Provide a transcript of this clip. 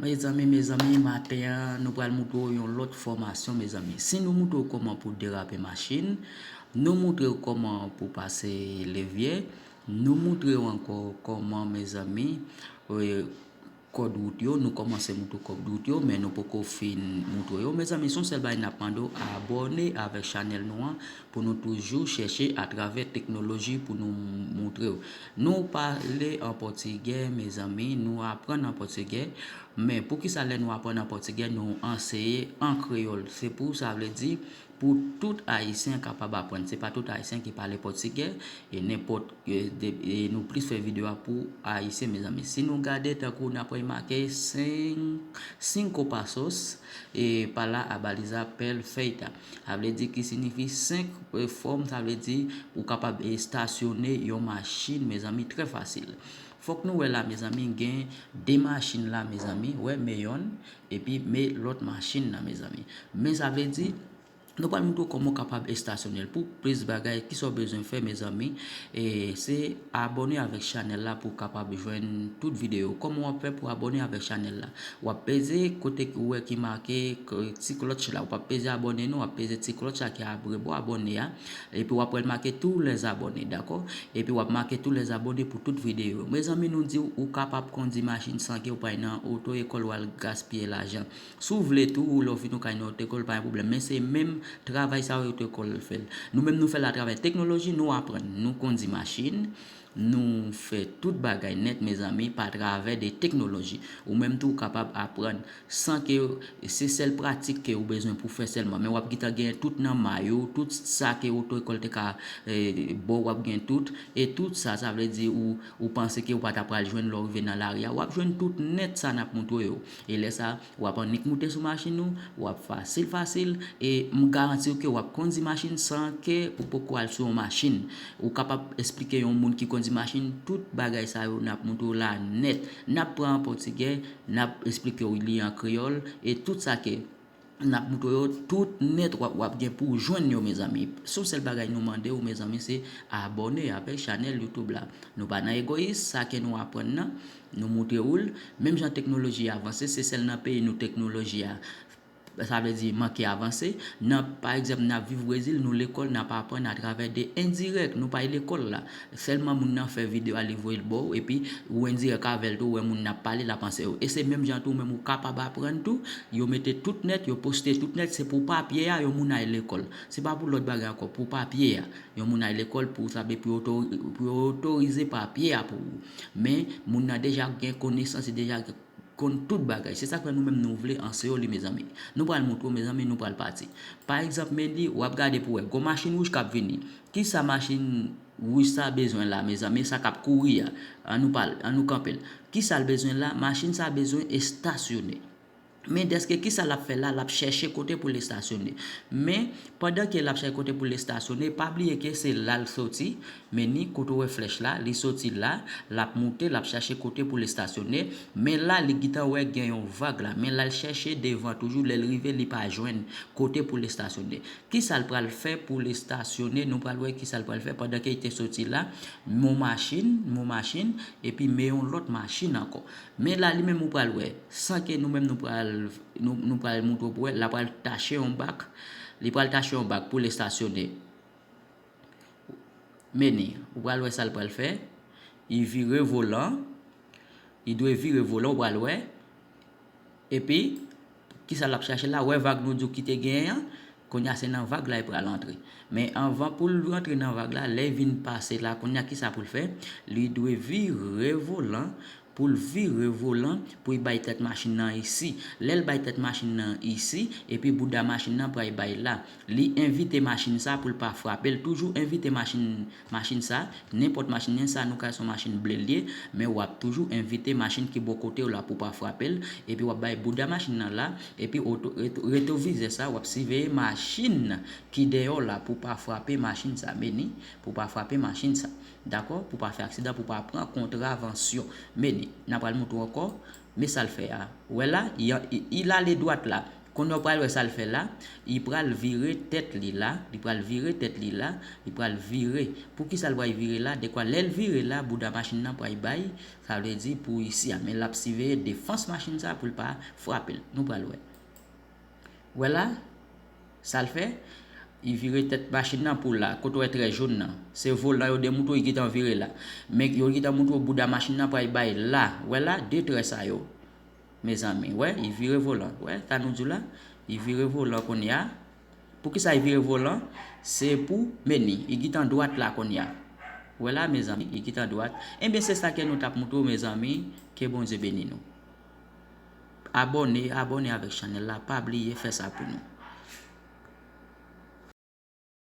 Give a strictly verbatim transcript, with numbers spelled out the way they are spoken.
Mezanmi, mezanmi, maten an, nou pral moutre w yon lòt fòmasyon, mezanmi. Si nou moutre w kòman pou derape machin, nou moutre w kòman pou pase levye, nou moutre w ankò kòman, mezanmi, e, kòd wout yo, nou kòmanse moutre w kòd wout yo, men nou poko fin moutre w yo. Mezanmi, se yon sèl bagay n ap mande w, abòne avèk chanèl nou an pou nou toujou chèche atravè teknoloji pou nou moutre w. Nou pale an pòtigè, mezanmi, nou aprann an pòtigè, men poukisa lè nou aprann an pòtigè, nou anseye an kreyòl? Se pou sa vle di, pou tout Ayisyen kapab aprann. Se pa tout Ayisyen ki pale pòtigè, e nenpòt, e, de, e nou plis fè videyo a pou Ayisyen, mezanmi. Si nou gade, tankou n ap remake, cinco pasos, e, para a baliza perfeita. Sa vle di ki siyifi senk, e, fòm, sa vle di ou kapab estasyone yon machin, mezanmi, trè fasil. Fòk nou wè la, mezanmi, gen de machin la, mezanmi, wè, me yonn, epi me lòt machin nan, mezanmi. Men sa vle di, nou pral moutre w kòman w kapab estasyone l. Pou plis bagay, kisa w bezwen fè, mezanmi? E, se abòne avèk chanèl la pou w kapab jwenn tout videyo. Kòman w ap fè pou abòne avèk chanèl la? W ap peze kote ki w wè ki make k-, ti klòch la. W ap peze abòne non, w ap peze ti klòch la ki abòne, bò abòne a. Epi w ap wè l make tous les abonnés, dakò? Epi w ap make tous les abonnés pou tout videyo. Mezanmi, nou di w, ou kapab kondi machin san ke w pa nan oto ekòl, w al gaspiye lajan. Si w vle tou, lè w fin ou ka nan oto ekòl, pa gen pwoblèm. Men se menm travay sa yo oto ekòl fè l. Nou menm nou fè l atravè teknoloji, nou aprann, nou kondi machin, nou fè tout bagay nèt, mezanmi, pa travè de teknoloji. Ou menm tou, ou kapab aprann san ke se sèl pratik ke ou bezwen pou fè sèlman. Men w ap gentan gen tout nan may ou, tout sa ke oto ekòl te ka, e, ba w, w ap gen tout. E tout sa, sa vle di ou, ou panse ke ou pa ta pral jwenn lè w rive nan lari a. W ap jwenn tout nèt sa n ap moutre w yo. E lè sa, w ap annik moute sou machin ou, w ap fasil, fasil, e m garanti w ke w ap kondi machin san ke ou poko al sou yon machin. Ou kapab esplike yon moun ki kondi machin tout bagay sa yo n ap moutre w la nèt. N ap pran an pòtigè, n ap esplike w li an kreyòl, e tout sa ke n ap moutre w yo tout nèt w ap, w ap gen pou w jwenn yo, mezanmi. Se yon sèl bagay nou mande w, mezanmi, se abòne avèk chanèl YouTube la. Nou pa nan egoyis, sa ke nou aprann nan, nou moutre w l. Menm jan teknoloji avanse, se sèl nan peyi nou teknoloji a, sa vle di, manke avanse. Nan, pa egzanp, n ap viv Brezil, nou lekòl, n ap aprann atravè de endirèk, nou pa lekòl la. Sèlman moun nan fè videyo a, li voye l ba w, epi ou endirèk avè l tou, ou wè moun nan ap pale, l ap anseye w. E se menm jan tou, ou menm ou kapab aprann tou, yo mete tout nèt, yo poste tout nèt, se pou papye a, yon moun al lekòl. Se pa pou lòt bagay ankò, pou papye a. Yon moun al lekòl pou sa, pou yo oto-, pou yo otorize papye a pou ou. Men, moun nan deja gen konesans, li deja konn tout bagay. Se sa k fè nou menm nou vle anseye w li, mezanmi. Nou pral moutre w, mezanmi, nou pral pati. Pa egzanp, Mendy, w ap gade pou w wè, gon machin wouj k ap vini. Kisa machin wouj sa bezwen la, mezanmi? Sa k ap kouri a. An nou pale, an nou kanpe l. Kisa l bezwen la? Machin sa bezwen estasyone. Men dèske kisa l ap fè la? L ap chèche kote pou l estasyone. Men, pandan ke l ap chèche kote pou l estasyone, pa bliye ke se la l soti, men ni kote w wè flèch la, li soti la, l ap moute, l ap chèche kote pou l estasyone. Men la, li gentan wè gen yon vag la. Men la, l chèche devan toujou, lè l rive, li pa jwenn kote pou l estasyone. Kisa l pral fè pou l estasyone? Nou pral wè kisa l pral fè pandan ke li te soti la. Yon machin, yon machin, epi men yon lòt machin ankò. Men la, li menm ou pral wè, san ke nou menm nou pral, nou, nou pral moutre w pou wè, l ap pral tache yon bak, li pral tache yon bak pou l estasyone. Men ni, ou pral wè sa l pral fè, li vire volan, li dwe vire volan, ou pral wè, epi, kisa l ap chache la? Wè vag nou di w ki te genyen an? Kounye a se nan vag la li pral antre. Men anvan pou l rantre nan vag la, lè l vin pase la, kounye a kisa pou l fè? Li dwe vire volan, pou l vire volan, pou l bay tèt machin nan isi. Lè l bay tèt machin nan isi, epi bouda machin nan pral bay la. Li envite machin sa pou l pa frape l. Toujou envite machin, machin sa, nenpòt machin, nen sa nou ka se yon machin ble l ye, men w ap toujou envite machin ki bò kote w la pou pa frape l, epi w ap bay bouda machin nan la, epi oto-, reto-, retwovizè sa, w ap siveye machin ki dèyè w la pou pa frape machin sa, men ni, pou pa frape machin sa. Dakò? Pou pa fè aksidan, pou pa pran kontravansyon. Men ni, n a pral moutre w ankò, men sa l fè a. Wè la, li, li, li ale dwat la. Kounye a w pral wè sa l fè la, li pral vire tèt li la, li pral vire tèt li la, li pral vire. Poukisa l pral vire la? Dekwa lè l vire la, bouda machin nan pral bay, sa vle di pou isi a. Men l ap siveye defans machin sa pou l pa frape l. Nou pral wè. Wè la, sa l fè, li vire tèt machin nan pou la, kote w wè trè jòn nan. Se volan yo demoutre w, li gentan vire la. Men yo gentan moutre w bouda machin nan pral bay la. Wè la, de trè sa yo. Mezanmi, wè, li vire volan. Wè, sa nou di w la, li vire volan kounye a. Poukisa li vire volan? Se pou meni. Li gentan dwat la kounye a. Wè la, mezanmi, li gentan dwat. Ebyen, se sa ke nou t ap moutre w, mezanmi. Ke Bondye beni nou. Abòne, abòne avèk chanèl la. Pa bliye fè sa pou nou.